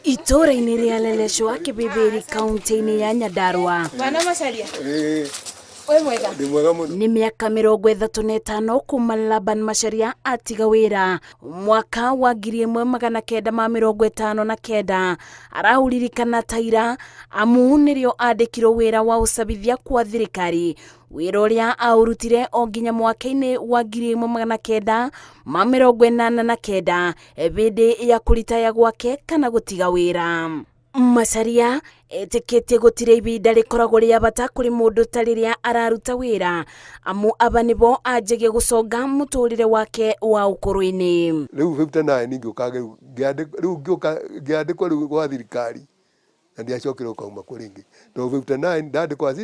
Itũũra-inĩ rĩa Leleshwa Kĩbĩbĩri kaunti-inĩ ya Nyandarua. Bwana Macharia, Ĩĩ, wĩ mwega? Ndĩ mwega mũno. Nĩ mĩaka 35 kuma Laban Macharia atiga wĩra mwaka wa 1959. Araũririkana ta ira amu nĩrĩo andĩkirwo wĩra wa ũcabithia kwa thirikari, wĩra ũrĩa aũrutire o nginya mwaka-inĩ wa 1989 hĩndĩ ya kũritaya gwake kana gũtiga wĩra. Macharia etĩkĩtie gũtirĩ ibinda rĩkoragwo rĩa bata kũrĩ mũndũ ta rĩrĩa araruta wĩra, amu aba nĩbo anjagia gũconga mũtũrĩre wake wa ũkũrũ-inĩ. Rĩu 59 ngĩũka rĩu ngĩandĩkwo, rĩu ngĩũka ngĩandĩkwo rĩu gwa thirikari na ndiacokire gũkauma kuo rĩngĩ. Tondũ 59 ndandĩkwo as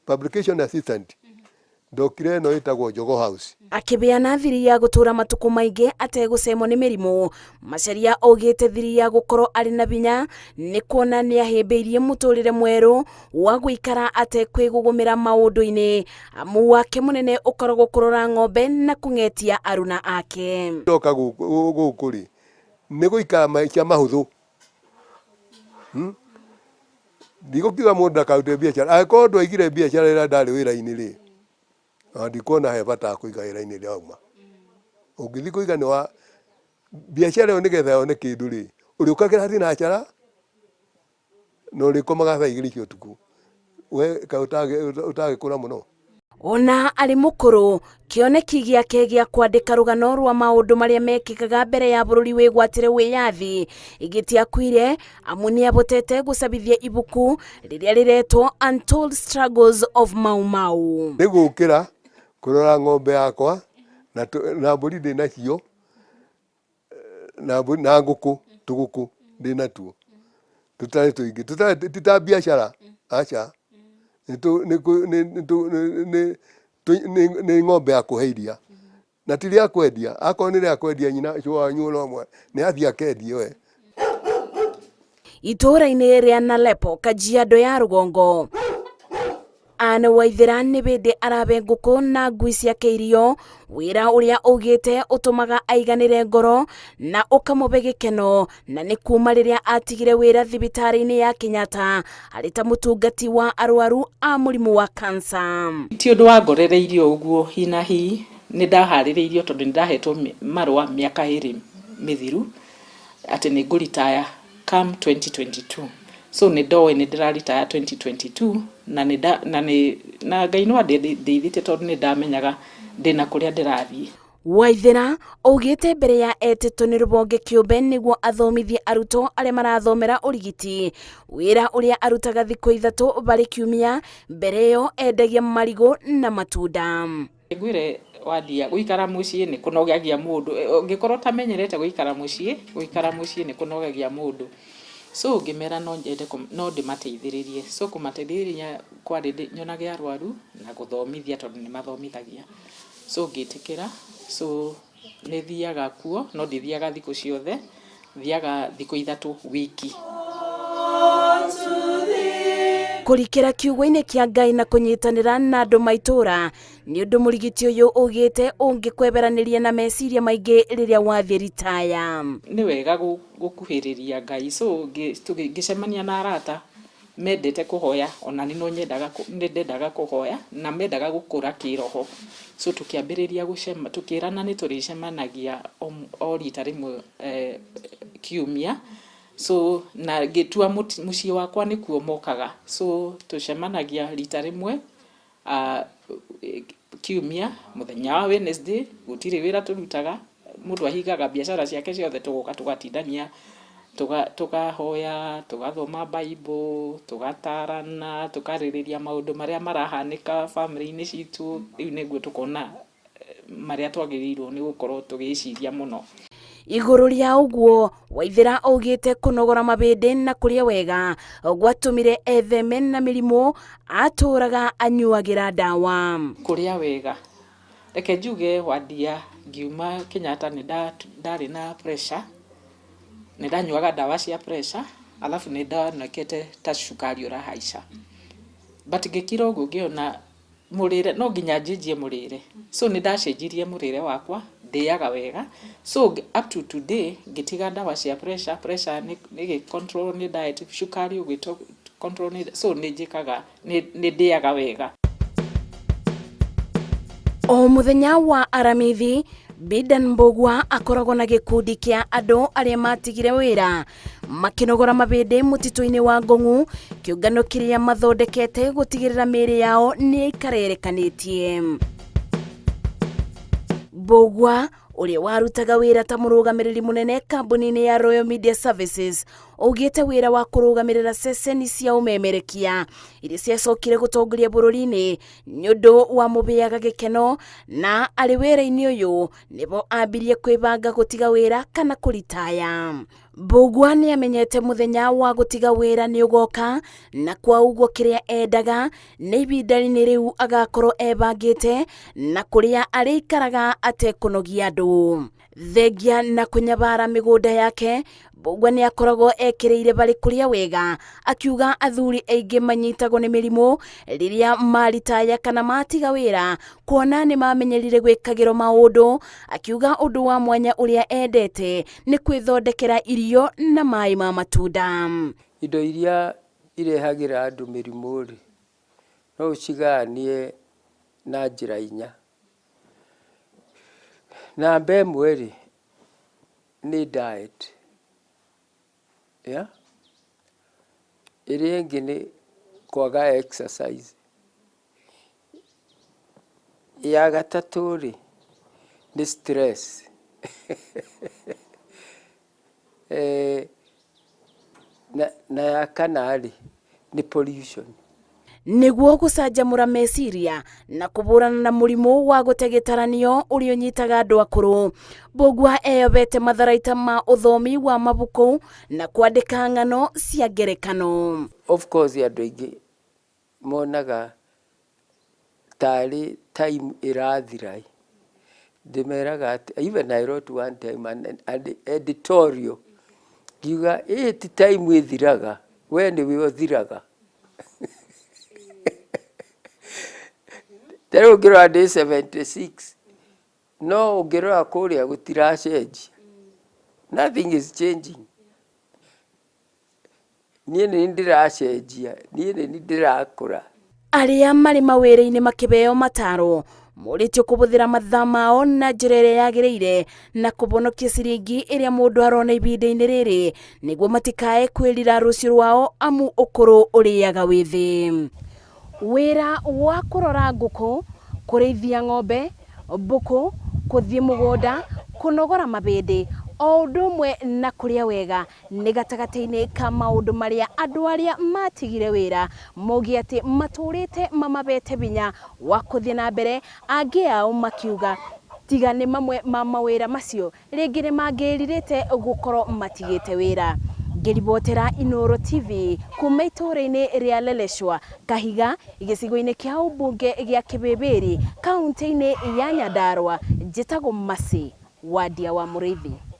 publication assistant, ndokire ĩno ĩtagwo Jogoo House. Akĩbĩa na thiri ya gũtũra matukũ maingĩ ategũcemwo nĩ mĩrimũ, Macharia augĩte thiri ya gũkorwo arĩ na binya nĩ kuona nĩ ahĩmbĩirie mũtũrĩre mwerũ wa gũikara atekwĩgũgũmĩra maũndũ-inĩ, amu wake mũnene ũkoragwo kũrora ng'ombe na kũng'etia aruna ake. Ndoka gũkũ rĩ, nĩ gũikara maica mahũthũ. Ndigũkiuga mũndũ ndakarute biacara, angĩkorwo ndwaigire biacara ĩrĩa ndarĩ wĩra-inĩ rĩ, ona ndikuona he bata wa kũiga wĩra-inĩ rĩrĩa wauma. Ũngĩthiĩ kũiga nĩ wa biacara ĩyo nĩgetha yone kĩndũ rĩ, ũrĩũkagĩra thinacara na ũrĩkomaga thaa 2 cia ũtukũ. We kaĩ ũtagĩkũra mũno? Ona arĩ mũkũrũ, kĩoneki gĩake gĩa kwandĩka rũgano rwa maũndũ marĩa mekĩkaga mbere ya bũrũri wĩgwatĩre wĩyathi gĩtiakuire, amu nĩabotete gũcabithia ibuku rĩrĩa rĩretwo Untold Struggles of Mau Mau. Nĩ gũkĩra kũrora ng'ombe yakwa na mbũri ndĩ nacio na mbũri na ngũkũ, tũgũkũ ndĩ natuo tũtarĩ tũingĩ, tũtarĩ ti ta biacara, aca, nĩ ng'ombe ya kũhe iria na ti rĩa kwendia. Akorwo nĩ rĩa kwendia, nyina cũa wanyu ona ũmwe nĩ athiĩ akendie we. Itũũra-inĩ rĩa Nalepo, Kajiado ya rũgongo, Anne Waithera nĩ bĩndĩ arabe ngũkũ na ngui ciake irio, wĩra ũrĩa augĩte ũtũmaga aiganĩre ngoro na ũkamũbe gĩkeno, na nĩ kuma rĩrĩa atigire wĩra thibitarĩ-inĩ ya Kenyatta arĩ ta mũtungati wa arwaru a mũrimũ wa kansa. Ti ũndũ wangorereirio ũguo hi na hi, nĩ ndaharĩrĩirio tondũ nĩ ndahetwo marũa mĩaka 2 mĩthiru atĩ nĩ ngũritaya come 2022. So nĩ ndoĩ nĩ ndĩraritaya 2022 na nĩ na nĩ na Ngai no andeithĩtie tondũ nĩ ndamenyaga ndĩna kũrĩa ndĩrathiĩ. Waithera augĩte mbere ya etĩtwo nĩ rũhonge kĩũmbe nĩguo athomithie arutwo arĩa marathomera ũrigiti, wĩra ũrĩa arutaga thikũ 3 barĩ kiumia. Mbere ĩyo endagia marigũ na matunda. Ngwĩre wandia, gũikara mũciĩ nĩ kũnogagia mũndũ. Ũngĩkorwo ũtamenyerete gũikara mũciĩ, gũikara mũciĩ nĩ kũnogagia mũndũ. So ngĩmera no nyende no ndĩmateithĩrĩrie. So kũmateithĩrĩria kwarĩ nyonage arwaru na gũthomithia tondũ nĩ mathomithagia. So ngĩtĩkĩra, so nĩ thiaga kuo no ndithiaga thikũ ciothe, thiaga thikũ 3 wiki. Kũrikĩra kiugo-inĩ kĩa Ngai na kũnyitanĩra na andũ maitũra nĩ ũndũ mũrigiti ũyũ ugĩte ũngĩkweberanĩria na meciria maingĩ rĩrĩa wathiĩ ritaya. Nĩ wega gũkuhĩrĩria Ngai. So ngĩcemania na arata mendete kũhoya, ona niĩ no nyendaga, nĩ ndendaga kũhoya na mendaga gũkũra kĩroho. So tũkĩambĩrĩria gũcema, tũkĩrana nĩ tũrĩcemanagia o rita rĩmwe kiumia. So na ngĩtua mũciĩ wakwa nĩkuo mokaga. So tũcemanagia rita rĩmwe kiumia, mũthenya wa Wednesday, gũtirĩ wĩra tũrutaga, mũndũ ahingaga biacara ciake ciothe, tũgoka tũgatindania, tũkahoya, tũgathoma Bible, tũgatarana, tũkarĩrĩria maũndũ marĩa marahanĩka bamĩrĩ-inĩ citũ, rĩu nĩguo tũkona marĩa twagĩrĩirwo nĩ gũkorwo tũgĩciria mũno. Igũrũ rĩa ũguo, Waithera augĩte kũnogora mabĩndĩ na kũrĩa wega gwatũmire etheme na mĩrimũ atũraga anyuagĩra ndawa. Kũrĩa wega, reke njuge wandia ngiuma Kenyatta nĩ ndarĩ na pressure, nĩ ndanyuaga ndawa cia pressure, alafu nĩ ndonekete ta cukari ũrahaica. But ngĩkira ũguo ngĩona mũrĩre, no nginya njenjie mũrĩre. So nĩ ndacenjirie mũrĩre wakwa, Ndĩaga wega. So up to today ngĩtiga ndawa cia pressure, pressure nĩ ĩgĩ control nĩ diet, cukari ũgĩ control nĩ, so nĩ njĩkaga, nĩ ndĩaga wega. O mũthenya wa Aramithi, Bidan Mbũgua akoragwo na gĩkundi kĩa andũ arĩa matigire wĩra makĩnogora mabĩndĩ mũtitũ-inĩ wa Ngong'u, kĩũngano kĩrĩa mathondekete gũtigĩrĩra mĩĩrĩ yao nĩ yaikara ĩrekanĩtie. Mbũgua ũrĩa warutaga wĩra ta mũrũgamĩrĩri mũnene kambuni-inĩ ya Royal Media Services augĩte wĩra wa kũrũgamĩrĩra ceceni cia ũmemerekia iria ciacokire gũtongoria bũrũri-inĩ nĩ ũndũ wa mũbĩaga gĩkeno na arĩ wĩra-inĩ ũyũ nĩbo ambirie kwĩbanga gũtiga wĩra kana kũritaya. Mbũgua nĩ amenyete mũthenya wa gũtiga wĩra nĩ ũgoka na kwa ũguo kĩrĩa endaga nĩ ihinda-inĩ rĩu agakorwo ebangĩte na kũrĩa arĩikaraga atekũnogia andũ. Thengia na kũnyabara mĩgũnda yake, Mbũgua nĩ akoragwo ekĩrĩire barĩ kũrĩa wega, akiuga athuri aingĩ manyitagwo nĩ mĩrimũ rĩrĩa maritaya kana matiga wĩra kuona nĩ mamenyerire gwĩkagĩrwo maũndũ, akiuga ũndũ wa mwanya ũrĩa endete nĩ kwĩthondekera irio na maĩ ma matunda. Indo iria irehagĩra andũ mĩrimũ-rĩ, no ũcigayanie na njĩra inya. Namba ĩmwe-rĩ, nĩ diet, yeah? Ĩrĩa ĩngĩ nĩ kwaga exercise. Ya gatatũ-rĩ, nĩ stress. Na ya kana-rĩ, nĩ pollution. Nĩguo gũcanjamũra meciria na kũbũrana na mũrimũ wa gũte gĩtaranio ũrĩa ũnyitaga andũ akũrũ, Mbũgua eyobete matharaita ma ũthomi wa mabuku na kwandĩka ng'ano cia ngerekano. Of course andũ aingĩ monaga tarĩ time ĩrathira. Ndĩmeraga atĩ, even I wrote one time an editorial, ngiuga ĩ ti time ĩthiraga, we nĩwe ũthiraga. Ta rĩu ũngĩrora ndĩ 76, no ũngĩrora kũrĩa gũtiracenjia. Nothing is changing. Niĩ nĩ ndĩracenjia, niĩ nĩ ndĩrakũra. Arĩa marĩ mawĩra-inĩ makĩheo mataro morĩtio kũhũthĩra mathaa mao na njĩra ĩrĩa yagĩrĩire na kũhonokia ciringi ĩrĩa mũndũ arona ihinda-inĩ rĩrĩ nĩguo matikae kwĩrira rũciũ rwao amu ũkũrũ ũrĩaga wĩthĩ. Wĩra wa kũrora ngũkũ, kũrĩithia ng'ombe, mbũkũ, kũthiĩ mũgũnda, kũnogora mabĩndĩ o ũndũ ũmwe na kũrĩa wega nĩ gatagatĩ-inĩ ka maũndũ marĩa andũ arĩa matigire wĩra mauge atĩ matũrĩte mamabete binya wa kũthiĩ na mbere, angĩ ao makiuga tiga nĩ mamwe ma mawĩra macio rĩngĩ nĩ mangĩrirĩte gũkorwo matigĩte wĩra. Ngĩribotera Inooro TV kuma itũũra-inĩ rĩa Leleshwa, Kahiga, gĩcigo-inĩ kĩa ũmbunge gĩa Kĩbĩbĩri, kaunti-inĩ ya Nyandarua, njĩtagwo Mercy Wandia wa Mũrĩithi.